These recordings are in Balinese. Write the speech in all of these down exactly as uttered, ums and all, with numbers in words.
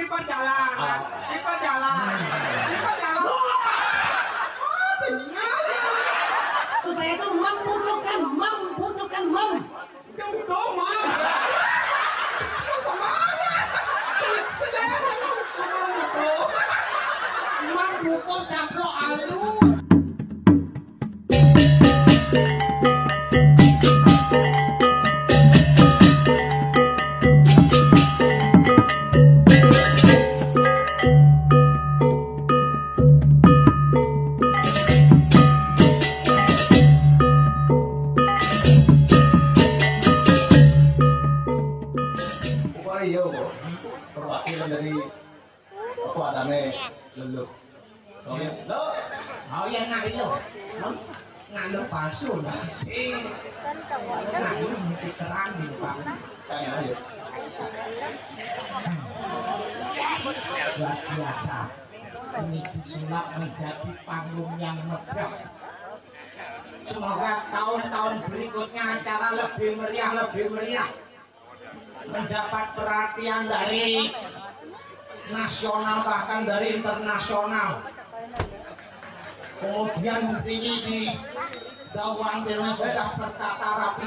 Perjalanan, di perjalanan, di perjalanan. Wah, ini saya itu membutuhkan, membutuhkan, mem. Yang butuh, mem. Yang kemana? Celana, mem butuh. Mem butuh caplok alu. Pokoknya iya kok. Perwakilan dari apa adane leluh. Oke. Lo, oh ya, nak lo. Hah? Nak lo palsu lo. Si. Nak lo mesti terang di depan. Tanya aja. Luar biasa. Ini disulap menjadi panggung yang megah. Semoga tahun-tahun berikutnya acara lebih meriah, lebih meriah. Mendapat perhatian dari nasional, bahkan dari internasional. Kemudian ini di dawan sudah tertata rapi.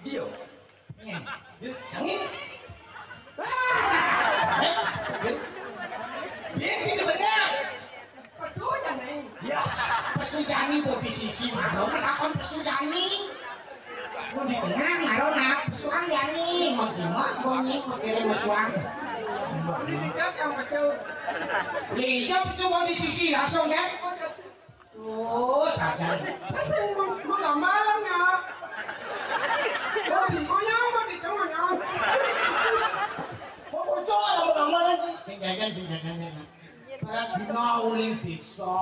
Dio. Nih, yuk, sangin. Biar di tengah. Pesu jani. Ya, pesu jani bodi sisi mah. Masa kon pesu jani. Mun di tengah, ngaro nak pesuang jani. Mau gimana, mau nyik, mau kiri, mau suang. Ini tidak yang pesu. Lihat pesu bodi sisi langsung kan. Oh, sadar. Saya mau mau gambaran ya. Mau di konyang, mau di konyang. Mau bocor ya, mau gambaran sih. Sing dagang, sing dagang, sing dagang. Para dina uling desa.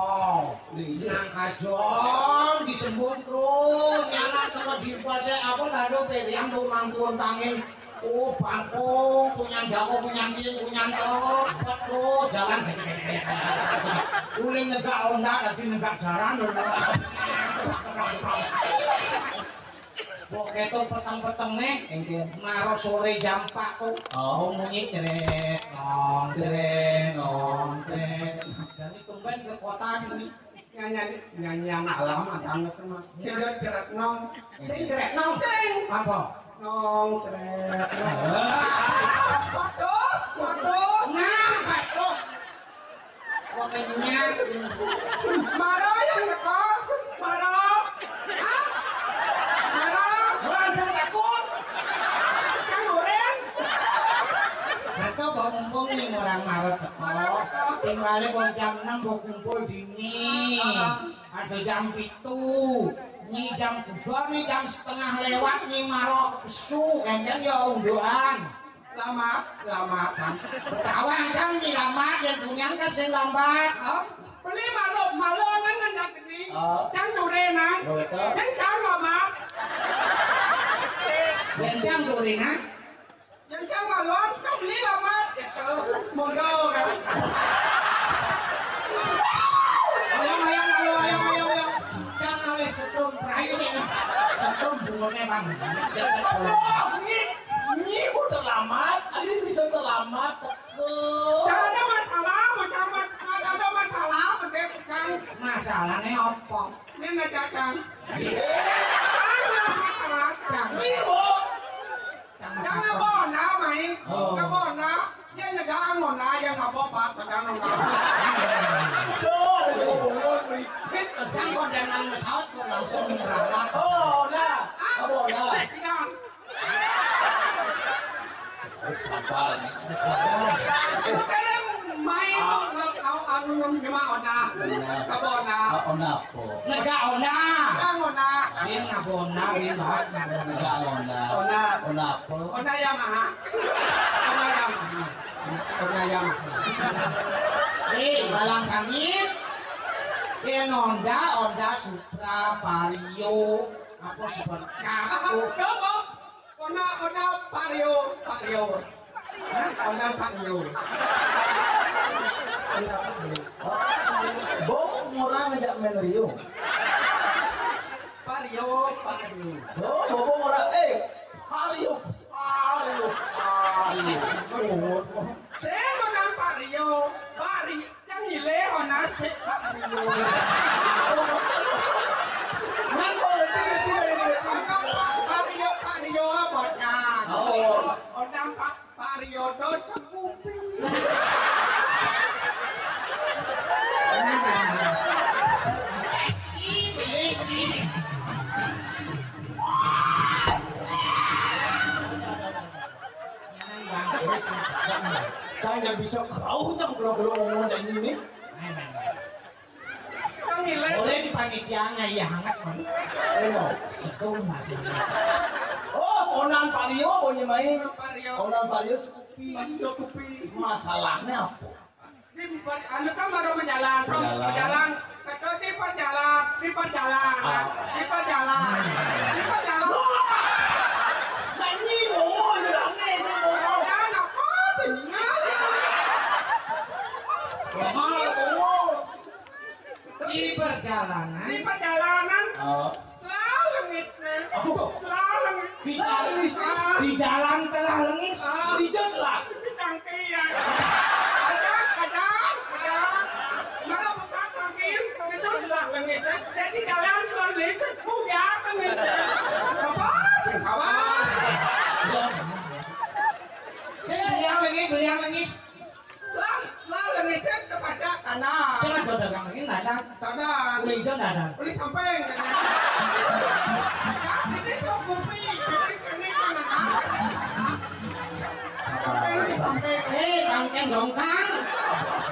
Nang kajong disembung terus, nyanak teko di pasar apa tado periang tuh nang tuwun tangin. Oh, bangkung, punya jago, punya tim, punya top, terus jalan. Uling negak onda, dadi negak jaran lho. Mbok ketok peteng-peteng nih, Nggih. Maro sore jam empat tuh. Oh. Munyi jret, nong, jret, nong, jret. Jadi tumben ke kota ini. Nyanyi, nyanyi anak lama banget, Mas. Jret, jret, nong. Sing jret, nong. Sing. Apa? Nong, jret, nong. Ah. Waduh, waduh. Nah, waduh. Kok kenyang? Maro yang teko, maro. Hah? Maro. Langsung takut. Kang Urin. Atau bawa mumpung nih orang maro teko. Maro teko. Tinggalnya bawa jam enam bawa kumpul dini. Ah. Ada jam pitu. Nih jam dua nih jam setengah lewat nih maro kepesu. Kan ya unduan. Lamat, lamat. Ketawa kan dilamat, yang dunia kan sing lambat. Hah? Beli malu, malu nang nang ini. Oh. Yang durenan. Lo itu. Yang kau lamat. Yang yang durenan. Yang yang malu, kau beli lamat. Gitu. Modal kan. Ayo, ayo, ayo, ayo, ayo, ayo. Kan oleh setrum rai sih. Setrum bunganya bang. Aduh, ini. Nyi mau terlambat, ini bisa terlambat. Tuh. Tidak ada masalah, mau camat. Tidak ada masalah, betul bukan? Masalahnya apa? Ini nggak datang. Iya. Ada masalah, Kang. Ini, Bu. Jangan bona, Mai. Oh. Nggak bona. Dia negara bona yang nggak bobat, sedang nggak. Tuh, ada yang ngomong, berikut. Saya kondangan pesawat kok langsung ngerangkak. Oh, nah. Hah? Apa, nah? Tidak. Sabar, sabar. Bukan main, ah. Kau anu nang jema ona. Iya. Apa ona? Ah, ona apa? Lega ona. Lega ona. Bin ngabona, bin banget ngabona. Lega ona. Ona. Ona apa? Ona Yamaha. Ona Yamaha. Ona Yamaha. Eh, balang sangit. Bin Honda, Honda Supra, Vario, apa Super Cup. Apa? Apa? Ona, ona Vario, Vario. Hah? Ona Vario. Ona Vario. Oh, Bo ngora ngejak main Rio. Vario, Vario. Oh, Bobo ngora, eh, Vario, Vario, Vario. Sing ona Kerauh jang gelo-gelo ngomong jani ni. Kang Iles. Oleh di panitia ngayah hangat, man. Eh, mau. Sekum, Mas. Oh, onan Pak Rio, bunyi main. Pak Rio. Onan Pak Rio, Scoopy. Scoopy. Masalahnya apa? Di per-, anu kan baru berjalan, Pak. Berjalan. Berjalan. Kata di perjalan, di perjalan, ah, di perjalan, di perjalan. Wah! Nyanyi, ngomong, udah aneh sih, ngomong. Udah, apa sih? Ngomong, ngomong. Di perjalanan. Di perjalanan. Oh. Lah, lengit, nah. Apa tuh? Lah, lengit. Di jalan, ah, di jalan telah lengit. Ah. Di jalan telah. Di tangkian. Kajan, kajan, kajan. Mana bukan tangkian? Itu telah lengit, nah. Jadi jalan telah lengit. Bukan lengit. Apa sih, kawan? Saya beliang lengit, beliang lengit. Lah, lah, lengit, cek, kepada tanah. Jangan kau dagang lengit, dagang. Tanah. Beli hijau, dagang. Beli samping, dagang. Dagang, ini sok kopi. Jadi, ini kan dagang. Samping, di samping. Eh, bangkeng dong, Kang.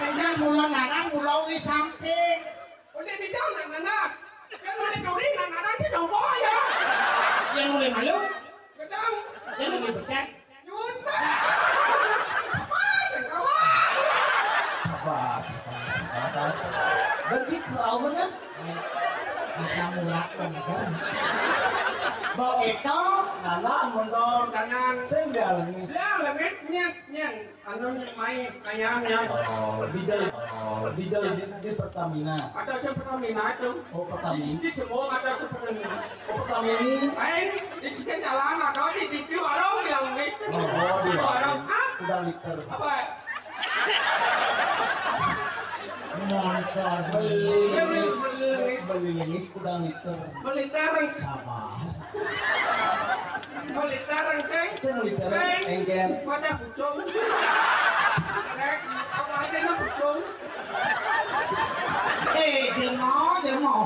Enggak, mulon dagang, mulon di samping. Boleh di dagang, dagang. Yang boleh duri, dagang, si dongko, ya. Yang boleh malu. Gedang. Yang boleh bedak. Yun. Apa, sengkawan? Sabar, sabar, sabar, sabar. Benci kerauhnya. Masa murah, kan? Bawa itu. Nana, mundur. Tangan. Sendal, nih. Ya, lengit, nyet, nyet. Anu, nyet, main, ayam, nyet. Oh, di jalan, oh, di jalan, di, di Pertamina. Ada sing Pertamina itu. Oh, Pertamina. Di sini semua ada sing Pertamina. Oh, Pertamina. Main, di sini jalan, ada di, di, di warung, bilang, nih. Oh, oh, di warung. Warung. Hah? Udah liter. Apa? Motor beli lengis, beli lengis, beli lengis, kuda liter. Beli tereng. Sabar. Beli tereng, Ceng. Sing beli tereng, Ceng. Engken. Pada pucung. Tereng, apa aja na pucung? Eh, jelema, jelema.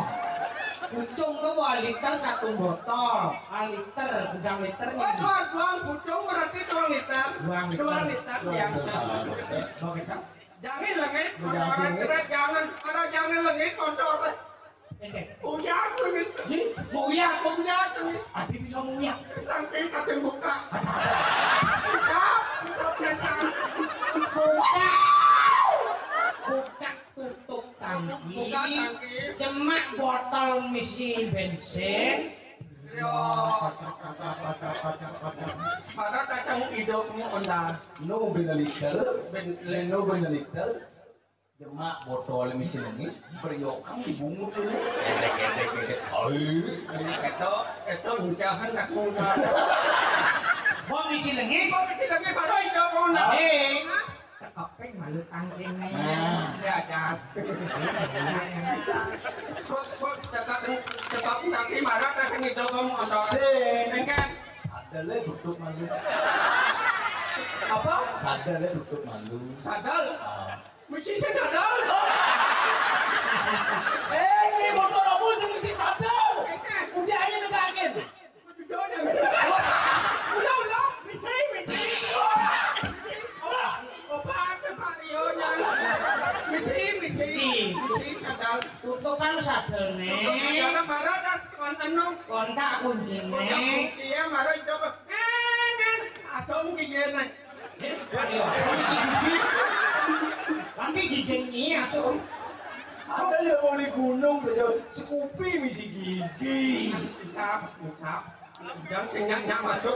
Pucung tuh dua liter satu botol. Ah, liter, bukan liter. Oh, dua, dua pucung berarti dua liter. Dua liter. Dua liter, dua liter. Oke, Kak. Jangan lengit, jangan lengit. Jangan, para jangan lengit, kontol. Oke. Uyak lengit. Ih, uyak, uyak lengit. Adi bisa uyak. Nanti kita buka. Buka, buka, buka. Buka. Tutup tangki. Buka tangki. Jemak botol misi bensin. Yo. Pada kacang hijau kamu onda. No bena liter. Ben-, le-, no bena liter. Jemak botol misi lengis, beriokang di bungut ini. Gedek, gedek, gedek. Ai. Itu, itu encahan nak muda. Bom misi lengis. Bom misi lengis, baru hijau kamu onda. Eh. Hah? Tekeping malu tangkingnya. Nah. Ya, jahat. Kok, kok, tetap, tetap nanti marah, tak sing itu kamu motor. Sing. Engken. Sadel ae tutup malu. Apa? Sadel ae tutup malu. Sadel? Ah. Mesti sing sadel. Eh, ini motor apa sing mesti sadel? Engken. Udah aja negakin. Ulah, ulah, misi, misi. Obat, Pak Rio, nyan. Misi, misi. Misi. Misi, sadel. Tutupan sadel nih. Tutup sadel, marah dan konten nu. Kontak kuncinya. Kontak kunci ya, marah itu apa? Ngen, ngen. Asam gigi nih. Eh, Pak Rio, misi gigi. Nanti giginya asam. Ada yang mau di gunung saja, Scoopy misi gigi. Ucap, ucap. Jangan sing nyak-nyak masuk.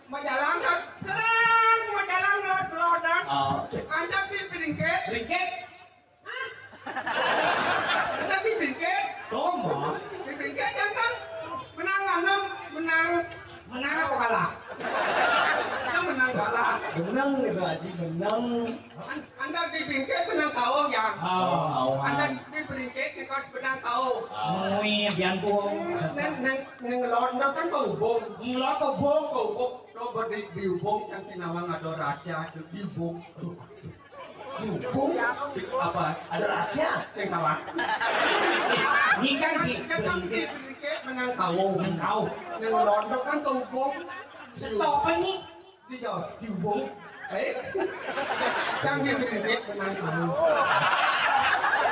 Majalang kan, terang, majalang lewat, lewat, kan. Ah. Anda di Bringkit. Bringkit. Hah? Anda di Bringkit. Tomo. Di Bringkit, jangan kan. Menang, menang, menang. Menang apa kalah? Kita menang kalah. Menang gitu, Haji, menang. An-, anda di Bingkit benang kaung ya? Oh, kaung. Anda di Bingkit ni kau benang kaung. Mui biang tuh. Neng, neng, neng ngelot, neng kan kehubung. Ngelot kehubung. Kehubung. Coba di, dihubung, yang si nawang ada rahasia itu dihubung. Dihubung? Apa? Ada rahasia? Yang kawan. Ini kan di, kan, kan di Bingkit benang kaung. Benang kaung. Neng ngelot, neng kan kehubung. Stop nih. Di jauh, dihubung. Eh? Tang di beringgit menang kamu.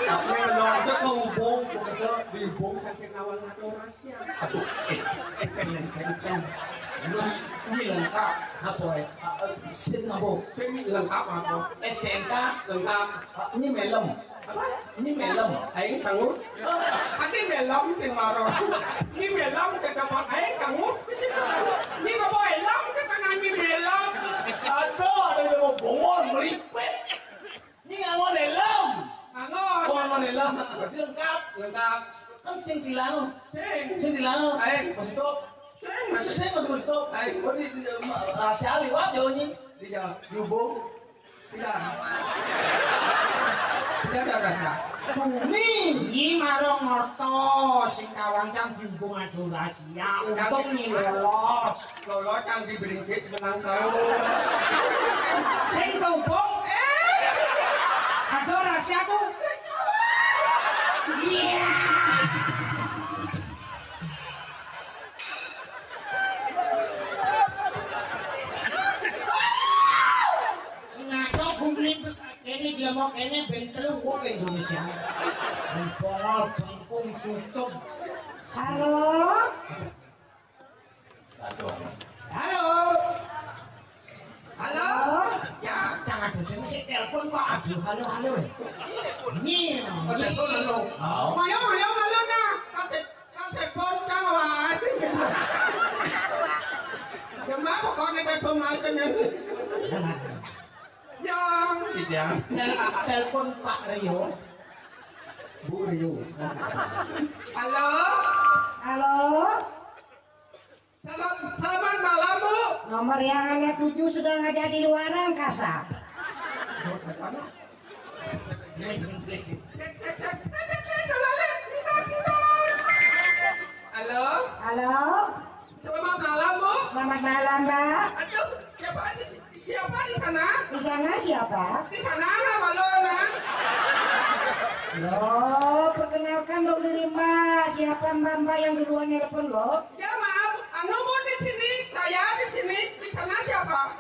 Mengenal dia mau hubung, begitu dihubung sakit nawang atau rahasia. Aduh, eh, eh, pengen, pengen, pengen. Terus ini lengkap, apa ya? Ah, eh, SIM apa? SIM lengkap apa? S T N K lengkap. Ah, ini melem. Apa? Ini melem. Aing sanggup. Tapi melem sing marah. Ini melem ke tempat aing sanggup. Ini apa helm ke tanah ini melem. Aduh, ada yang mau bongol, melipet. Ini nggak mau helm. Ngangon. Oh, ngangon helm. Berarti lengkap. Lengkap. Kan sing tilang. Sing. Sing tilang. Aing. Masih top. Sing, masih. Sing, masih, masih top. Aing. Oh, di, di, rahasia liwat jauh ini. Di jauh. Dihubung. Tidak. Tidak ada rasa. Bumi. Ini marong ngertos, sing kawang cang dihubung adu rahasia. Untung ini lolos. Lolos cang di beringgit menang tahu. Sing kehubung, eh. Adu rahasia tuh. Iya. Ngaco gumling ini dia mau kene ben telu kok Indonesia. Ben polol jengkung tutup. Halo? Aduh. Halo? Halo? Ya, jangan bosan sih telepon kok. Aduh, halo, halo. Ini. Oh, telepon halo. Oh. Mayo, mayo, mayo, nah. Kan telepon kan wae. Ya, mah pokoknya telepon aja nih. Ya, tidak. Tel-, telepon Pak Rio. Bu Rio. Halo? Halo? Salam, selamat malam, Bu. Nomor yang Anda tuju sedang ada di luar angkasa. Cek, cek, cek. Halo? Halo? Selamat malam, Bu. Selamat malam, Mbak. Aduh, siapa di, siapa di sana? Di sana siapa? Di sana ada Mbak Lona. Loh, perkenalkan dong diri, Mbak. Siapa Mbak-Mbak yang duluan nelpon, loh? Ya, maaf. Anu, Bu, di sini. Saya di sini. Di sana siapa?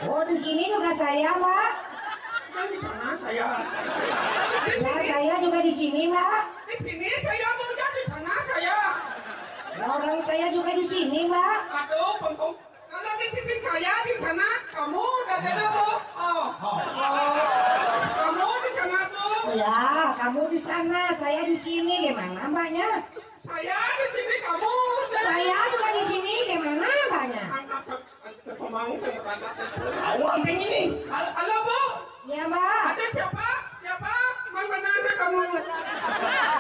Oh, di sini juga saya, Mbak. Yang di sana saya. Di Ya, sini. Saya juga di sini, Mbak. Di sini saya, Bu. Ya, di sana saya. Ya, orang saya juga di sini, Mbak. Aduh, pengkong. Kalau di sini saya, di sana kamu, udah ada, Bu. Oh. Oh. Kamu di sana, Bu. Ya, kamu di sana, saya di sini. Gimana, Mbaknya? Saya di sini, kamu. Saya Saya juga di sini. Gimana, Mbaknya? Angkat, angkat, semang, saya berangkat. Awal ini. Hal-, halo, Bu. Ya, Mbak. Ada siapa? Siapa? Man, mana ada kamu?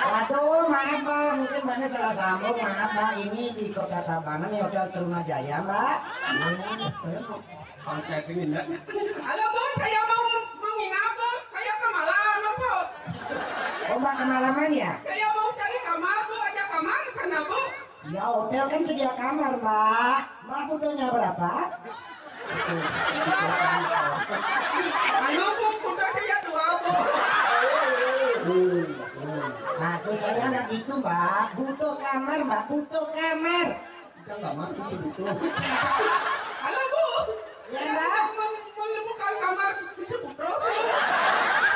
Waduh, maaf, Mbak. Mungkin Mbaknya salah sambung. Maaf, Mbak. Ini di Kota Tabanan, ya, Hotel Teruna Jaya, Mbak. Bangsa ini, Mbak. Halo, Bu. Saya mau menginap, Bu. Saya kemalaman, Bu. Oh, Mbak kemalaman, ya? Saya mau cari kamar, Bu. Ada kamar di sana, Bu? Ya, hotel kan sedia kamar, Mbak. Mbak butuhnya berapa? Ayo, Bu, butuh saya dua, Bu. Maksud saya nggak gitu, Mbak. Butuh kamar, Mbak. Butuh kamar. Kita nggak mampu butuh. Halo, Bu. Ya, saya Mbak. Mau mem-, menemukan kamar bisa butuh, Bu.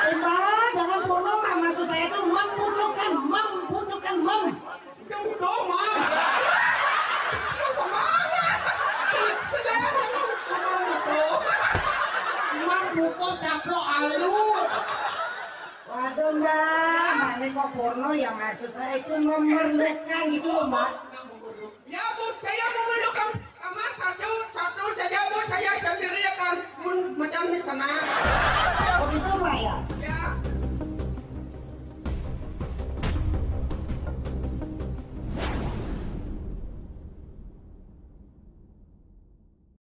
Eh, Mbak, jangan porno, Mbak. Maksud saya tuh membutuhkan, membutuhkan, mem. Yang butuh, Mam. Yang kemana? Saya memang butuh. Mam butuh caplok alus. Waduh, Mbak, Mbak ini kok porno ya? Maksud saya itu memerlukan gitu loh, Mbak. Ya, Bu, saya memerlukan kamar satu, satu saja, Bu. Saya sendiri akan men-, macam di sana.